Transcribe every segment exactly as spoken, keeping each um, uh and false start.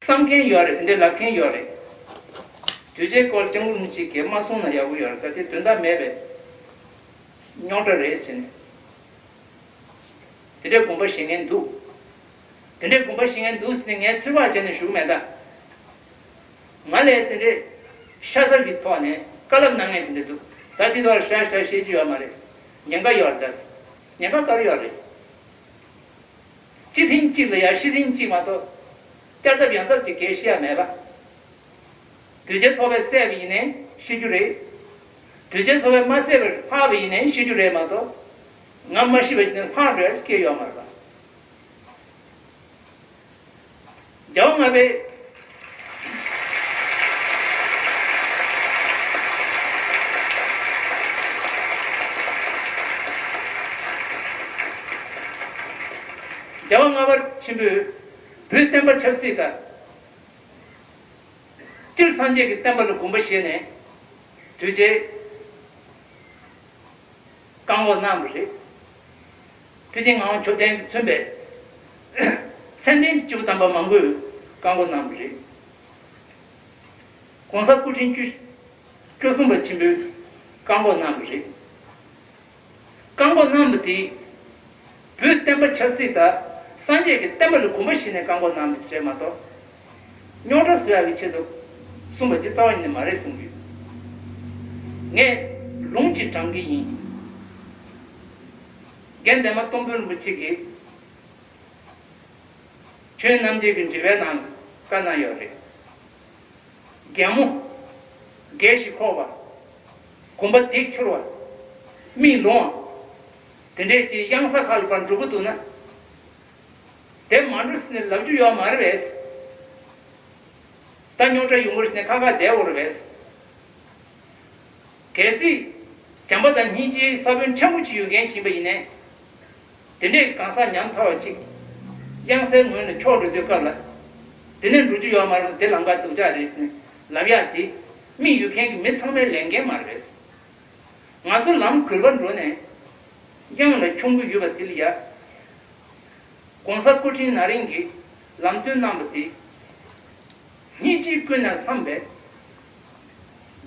བསམ་མཁན་ཡོད་རེད། དེ་འདྲའི་ལབ་མཁན་ཡོད་རེད། གདུལ་བྱའི་སྐོར་སྐྱབས་མགོན་རིན་པོ་ཆེ་གིས་མ་གསུངས་ན་ཡག་པོ་ཡོད་རེད། ད་དེ་དོན་དག་མེད་པའི་རྙོག་དྲ་རེད་ཟེར་ནས། དེ་འདྲའི་དགོངས་པ་བཞེས་མཁན་འདུག་དེ་འདྲའི་དགོངས་པ་བཞེས་མཁན་འདུག་ཟེར་ནས་ངས་ཚོད་དཔག་བྱས་ནས་ཞུ་གི་མེད་ད། ང་ལས་དེ་འདྲའི་ཤ་ཚ་གི་ཐོག་ནས་བཀའ་སློབ་གནང་མཁན་དེ་འདྲ་འདུག་ད་དེ་ཐོག་ལ་ཧྲ་ཧྲ་བཤད་རྒྱུ་ཡོད་མ་རེད། ཉེན་ཁ་ཡོད་རེད་ད། ཉེན་ཁ་ག་རེ་ཡོད་རེད། སྤྱི་ཐེངས་གཅིག་ལ་ཡ་ཤི་ཐེངས་གཅིག་མ་གཏོགས། བསྐྱར་ལྡབ་ཡང་ལྡབ་ཀྱི་གས་ཤི་ཡ་མེད་པ། གདུལ་བྱའི་ཚོགས་པས་བསད་པ་ཡིན་ནའི་ཤི་རྒྱུ་རེད། གདུལ་བྱའི་ཚོགས་པས་མ་བསད་པར་ཕར་བ་ཡིན་ནའི་ཤི་རྒྱུ་རེད་མ་གཏོགས། ང་མ་ཤི་བ་ཞིག་ནས་ཕར་འགྲོ་ཡ་སྐྱེ་ཡོད་མ་རེད་པ། རྒྱལ་བ་ལྔ་པའི། རྒྱལ་བ་ལྔ་པ་ཆེན་པོས་བོད་བསྟན་པ་ཆབ་སྲིད་དང་། སྤྱིར་སངས་རྒྱས་ཀྱི་བསྟན་པ་ལ་དགོངས་པ་བཞེས་ནས་གདུལ་བྱའི་བཀག་འགོག་གནང་བ་རེད། ཐེག་ཆེན་ངག་དབང་མཆོག་ལྡན་གྱིས་མཚོན་པའི་མཚན་ལྡན་གྱི་སྐྱེས་བུ་དམ་པ་མང་པོས་བཀག་འགོག་གནང་བ་རེད། ༸གོང་ས་སྐུ་ཕྲེང་བཅུ་བཅུ་གསུམ་པ་ཆེན་པོས་བཀག་འགོག་གནང་བ་རེད། བཀག་འགོག་གནང་བ་དེ། བོད་བསྟན་པ་ཆབ་སྲིད་དང་སངས་རྒྱས་ཀྱི་བསྟན་པ་ལ་དགོངས་པ་བཞེས་ནས་བཀག་འགོག་གནང་བ་རེད་མ་གཏོགས། རྙོག་དྲ་བཟོ་ཡག་གི་ཆེད་དུ་གསུངས་པ་ཅིག་རྩ་བ་ཉིད་ནས་མ་རེད་གསུངས་ཡོད། ངས་ལུང་ཅིག་དྲངས་ཀྱི་ཡིན། རྒན་འདན་མ་སྟོང་དཔོན་རིན་པོ་ཆེ་གིས་ཆོས་རྣམ་འབྱེད་ཀྱི་འགྲེལ་པའི་ནང་བཀའ་གནང་ཡོད་རེད། རྒན་མོ། རྒས་ཤིང་འཁོགས་པ། གོམ་པ་འདེགས་འཁྱོར་བ། མིག་ལོང་བ། དེ་འདྲས་ཀྱི་གཡང་ས་ཁག་ལ་ཕར་འགྲོ་གི་འདུག་ན། དེ་མ་འགྲོ་ཟེར་ནས་ལབ་རྒྱུ་ཡོད་མ་རེད་པས། ད་རྙོག་དྲ་ཡོང་གི་རེད་ཟེར་ནས་ཁ་ཁ་བསྡད་ཡོད་རེད་པས། གལ་སྲིད། བྱམས་པ་དང་སྙིང་རྗེའི་ས་བོན་ཆེན་པོ་ཅིག་ཡོད་མཁན་ཡིན་པ་ཡིན་ནའི། དེ་འདྲའི་གང་ཟག་ཉམ་ཐག་པ་ཅིག་གཡང་སའི་ངོས་ནས་འཁྱོག་འགྲོ་དུས་སྐབས་ལ། དེ་ནས་འགྲོ་རྒྱུ་ཡོད་མ་རེད། དེ་ལམ་ཁ་སྡུག་ཅག་རེད་ཟེར་ནས་ལབ་ཡག་དེ། མིག་ཡོད་མཁན་གྱི་མི་ཚང་མའི་ལས་འགན་མ་རེད། ང་ཚོ་ལམ་གུར་པར་འགྲོ་ནས། གཡང་ལ་མཆོང་གི་ཡོད་པ་དེ་ལ་ཡ། ༸གོང་ས་སྐུ་ཕྲེང་ན་རིང་གིས་ལམ་སྟོན་གནང་བ་དེ། སྙིང་རྗེས་ཀུན་ནས་བསླངས་པའི་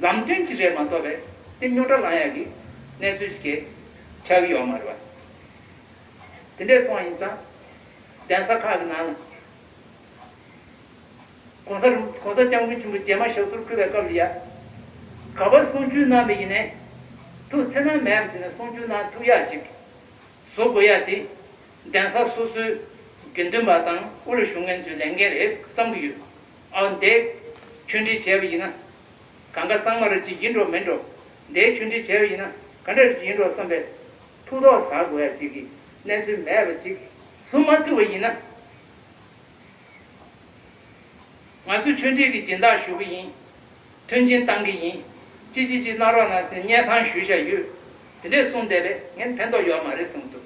ལམ་སྟོན་ཅིག་རེད་མ་གཏོགས་པའི་དེ་རྙོག་དྲ་ལངས་ཡག་གི་གནས་ཚུལ་ཅིག་ཆགས་ཀྱི་ཡོད་མ་རེད་པ། དེ་འདྲས་སོང་བ་ཡིན་ཙང་། གདན་ས་ཁག་གི་ནང་ལ། ༸གོང་ས་རིན་༸གོང་ས་༸སྐྱབས་མགོན་ཆེན་པོ་རྗེས་མ་ཞབས་སོར་འཁོད་པའི་སྐབས་ལ་ཡ། ག་པར་གསུང་ཆོས་གནང་བ་ཡིན་ནའི། ཐུགས་འཚེར་སྣང་མེད་པ་བྱས་ནས་གསུང་ཆོས་གནང་ཐུབ་ཡག་ཅིག་བཟོ་དགོས་ཡ་དེ། གདན་ས་སོ་སོའི་དགེ་འདུན་པ་དང་དབུ་ལ་བཞུགས་མཁན་ཚོའི་ལས་འགན་རེད་བསམ་གྱི་ཡོད། ཨ་འདས་ཆོས་འབྲེལ་བྱས་པ་ཡིན་ན། གང་ག་གཙང་མ་རེ་ཅིག་ཡིན་འགྲོ་མིན་འགྲོ། འདས་ཆོས་འབྲེལ་བྱས་པ་ཡིན་ན་ག་འདྲ་རེ་ཅིག་ཡིན་འགྲོ་བསམ་པའི་ཐུགས་དོགས་ཟ་དགོས་ཡ་ཅིག་གི་གནས་ཚུལ་མེད་པ་ཅིག་བཟོ་མ་ཐུབ་པ་ཡིན་ན། ང་ཚོས་ཆོས་འབྲེལ་གྱི་སྦྱིན་བདག་ཞུ་གི་ཡིན། མཐུན་རྐྱེན་བཏང་གི་ཡིན། ཅི་ཅི་ཅི་གནང་རོགས་གནང་ཟེར་སྙན་སེང་ཞུས་བཞག་ཡོད། དེ་འདྲས་གསུངས་བསྡད་པས་ངས་ཕན་ཐོགས་ཡོད་མ་རེད་གསུངས་འདུག